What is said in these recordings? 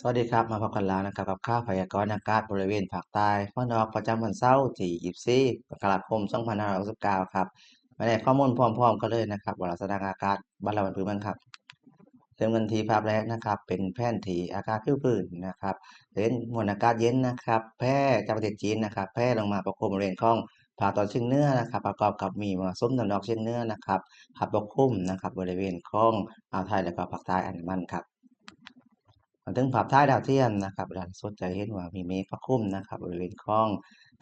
ສະຫວັດດີຄັບ ມາພົບກັນແລ້ວນະຄັບ ກັບຂ່າວພະຍາກອນອາກາດບໍລິເວນພາກໃຕ້ຕອນອອກ ປະຈຳວັນເສົາທີຊາວ ສິບສີ່ ກໍລະຄົມ ສອງພັນຫ້າຮ້ອຍຫົກສິບເກົ້າ ຄັບ. ມາແນມຂໍ້ມູນພ້ອມໆກັນເລີຍນະຄັບ ວ່າລັກສະນະອາກາດບ້ານເຮົາບ້ານເມືອງເຮົາຄັບ. ເລີ່ມກັນທີ່ພາບແລກນະຄັບ ເປັນແຜນທີ່ອາກາດຜິວພື້ນນະຄັບ ເປັນມວນອາກາດເຢັນນະຄັບ ແຜ່ຈາກປະເທດຈີນນະຄັບ ແຜ່ລົງມາປົກຄຸມບໍລິເວນຂອງພາກຕອນເສຍງເໜືອນະຄັບ ປະກອບກັບມີມໍລະສຸມຕາເວັນອອກສຽງເໜືອນະຄັບ ພັດປົກຄຸມນະຄັບ ບໍລິເວນຂອງອ່າວໄທ ແລະກໍພາກໃຕ້ອັນດາມັນຄັບ. ມາເຖິງພາບຖ່າຍດາວທຽມນະຄັບ ດ້ານສຸດຈະເຫັນວ່າມີເມກປົກຄຸມນະຄັບ ບໍລິເວນຂອງ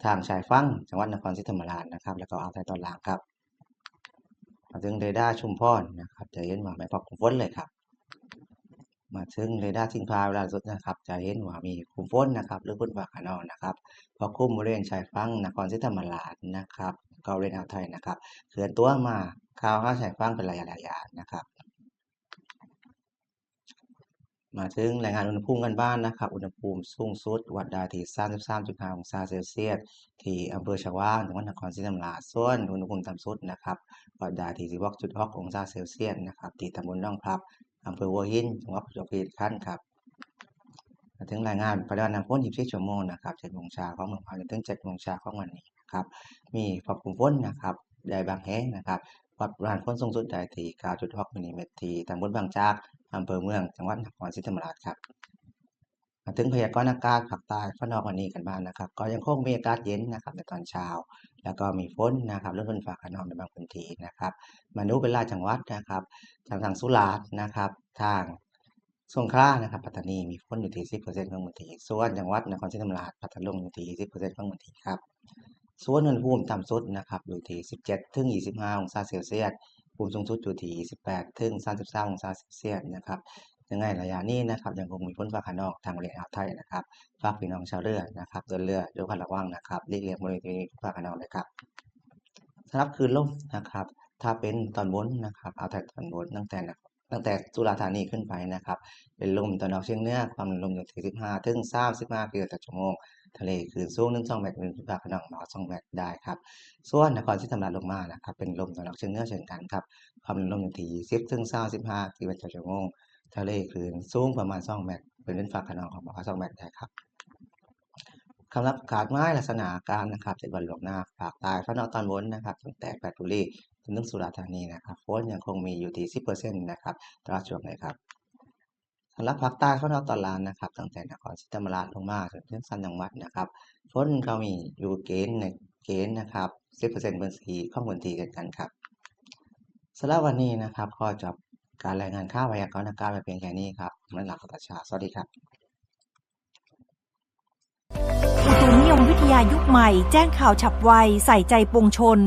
ທາງຊາຍຝັ່ງຈັງຫວັດນະຄອນສີທຳມະລາດນະຄັບ ແລະກໍອ່າວໄທຕອນລ່າງຄັບ. ມາເຖິງເຣດ້າຊຸມພອນນະຄັບ ຈະເຫັນວ່າເມກປົກຄຸມຝົນເລີຍຄັບ. ມາເຖິງເຣດ້າຊິງພາເວລາສຸດນະຄັບ ຈະເຫັນວ່າມີຄຸມຝົນນະຄັບ ຫຼືຝົນຟ້າຂະນອງນະຄັບ ປົກຄຸມບໍລິເວນຊາຍຝັ່ງນະຄອນສີທຳມະລາດນະຄັບ ກໍບໍລິເວນອ່າວໄທນະຄັບ ເຄື່ອນຕົວມາເຂົ້າຫາຊາຍຝັ່ງເປັນໄລຍະໆນະຄັບ. ມາເຖິງລາຍງານອຸນຫະພູມກັນບ້ານນະຄັບ ອຸນຫະພູມສູງສຸດວັດໄດ້ທີ່ ສາມສິບສາມຈຸດຫ້າ ອົງສາເຊລຊຽດ ທີ່ອຳເພີຊະຫວ່າງ ຈັງຫວັດນະຄອນສີທຳມະລາດ ສ່ວນອຸນຫະພູມຕ່ຳສຸດນະຄັບ ວັດໄດ້ທີ່ ສິບຫົກຈຸດຫົກ ອົງສາເຊລຊຽດນະຄັບ ທີ່ຕຳບົນໜອງພລັບ ອຳເພີຫົວຫີນ ຈັງຫວັດປະຈົວບຄີຣີຂັນຄັບ. ມາເຖິງລາຍງານປະລິມານນ້ຳຝົນ ຊາວສີ່ຊົ່ວໂມງນະຄັບ ເຈັດໂມງເຊົ້າຂອງມື້ວານ ເຖິງເຈັດໂມງເຊົ້າຂອງວັນນີ້ນະຄັບ ມີຄວາມຄຸມຝົນນະຄັບ ໄດ້ບາງແຫ່ງນະຄັບ ວັດປະມານຝົນສູງສຸດໄດ້ທີ່ ເກົ້າຈຸດຫົກມິນລີແມັດ ທີ່ຕຳບົນບາງຈາກ ອຳເພີເມືອງ ຈັງຫວັດນະຄອນສີທຳມະລາດຄັບ. ມາເຖິງພະຍາກອນອາກາດພາກໃຕ້ຕາເວັນອອກວັນນີ້ກັນບ້າງນະຄັບ ກໍຍັງຄົງມີອາກາດເຢັນນະຄັບໃນຕອນເຊົ້າ ແລ້ວກໍມີຝົນນະຄັບ ລົມຝົນຟ້າຂະນອງໃນບາງພື້ນທີ່ນະຄັບ ມາດູເປັນລາຍຈັງຫວັດນະຄັບ ທາງ ທາງສຸລາດນະຄັບ ທາງ ສົງຂລານະຄັບ ປັດຕານີ ມີຝົນຢູ່ທີ່ ສິບເປີເຊັນຂອງພື້ນທີ່ ສ່ວນຈັງຫວັດນະຄອນສີທຳມະລາດ ພັດທະລຸງ ຢູ່ທີ່ ສິບເປີເຊັນຂອງພື້ນທີ່ຄັບ. ສ່ວນອຸນຫະພູມຕ່ຳສຸດນະຄັບ ຢູ່ທີ່ ສິບເຈັດເຖິງຊາວຫ້າ ອົງສາເຊລຊຽດ ອຸນຫະພູມສູງສຸດຢູ່ທີ່ ສິບແປດເຖິງຊາວສາມອົງສາເຊລຊຽດນະຄັບ. ຍັງໄງໄລຍະນີ້ນະຄັບ ຍັງຄົງມີຝົນຟ້າຂະນອງທາງບໍລິເວນອ່າວໄທນະຄັບ ຝາກພີ່ນ້ອງຊາວເຮືອນະຄັບ ເດີນເຮືອດ້ວຍຄວາມລະວັງນະຄັບ ຫຼີກລ່ຽງບໍລິເວນທີ່ມີຝົນຟ້າຂະນອງເລີຍຄັບ. ສຳລັບຄື້ນລົມນະຄັບ ຖ້າເປັນຕອນບົນນະຄັບ ອ່າວໄທຕອນບົນ ຕັ້ງແຕ່ນະ ຕັ້ງແຕ່ສຸລາທານີຂຶ້ນໄປນະຄັບ ເປັນລົມຕາເວັນອອກສຽງເໜືອ ຄວາມເລັງລົມຢູ່ທີ່ ສິບຫ້າເຖິງຊາວສິບຫ້າກິໂລແມັດຕໍ່ຊົ່ວໂມງ ທະເລຄື້ນສູງ ໜຶ່ງສອງແມັດ ມີຟ້າຂະນອງມາສອງແມັດໄດ້ຄັບ. ສ່ວນນະຄອນສີທຳມະລາດລົງມານະຄັບ ເປັນລົມຕາເວັນອອກສຽງເໜືອເຊັ່ນກັນຄັບ ຄວາມເລັງລົມຢູ່ທີ່ ສິບເຖິງຊາວສິບຫ້າກິໂລແມັດຕໍ່ຊົ່ວໂມງ ທະເລຄື້ນສູງປະມານສອງແມັດ ເປັນເປັນຟ້າຂະນອງຂອງມາກກວ່າສອງແມັດໄດ້ຄັບ. ສຳລັບຄາດໝາຍລັກສະນະອາກາດນະຄັບ ເຈັດວັນລ່ວງໜ້າ ພາກໃຕ້ຕາເວັນອອກຕອນບົນນະຄັບ ຕັ້ງແຕ່ໄປດບຸຣີ ຈົນເຖິງສຸລາທານີນະຄັບ ຝົນຍັງຄົງມີຢູ່ທີ່ ສິບເປີເຊັນນະຄັບ ຕະຫຼອດຊ່ວງເລີຍຄັບ. ສຳລັບພາກໃຕ້ຕາເວັນອອກຕອນລ່າງນະຄັບ ຕັ້ງແຕ່ນະຄອນສີທຳມະລາດລົງມາຈົນເຖິງສາມຈັງຫວັດນະຄັບ ຝົນກໍມີຢູ່ເກນ ໃນເກນນະຄັບ ສິບເປີເຊັນຂອງພື້ນທີ່ເຊັ່ນກັນຄັບ. ສຳລັບວັນນີ້ນະຄັບ ຂໍຈົບການລາຍງານຂ່າວພະຍາກອນອາກາດໄວ້ພຽງແຄ່ນີ້ຄັບ. ເປັນລັກສະຕາຊາ ສະຫວັດດີຄັບ. ອຸຕຸນິຍົມວິທະຍາຍຸກໃໝ່ ແຈ້ງຂ່າວສັບໄວ ໃສ່ໃຈປວງຊົນ.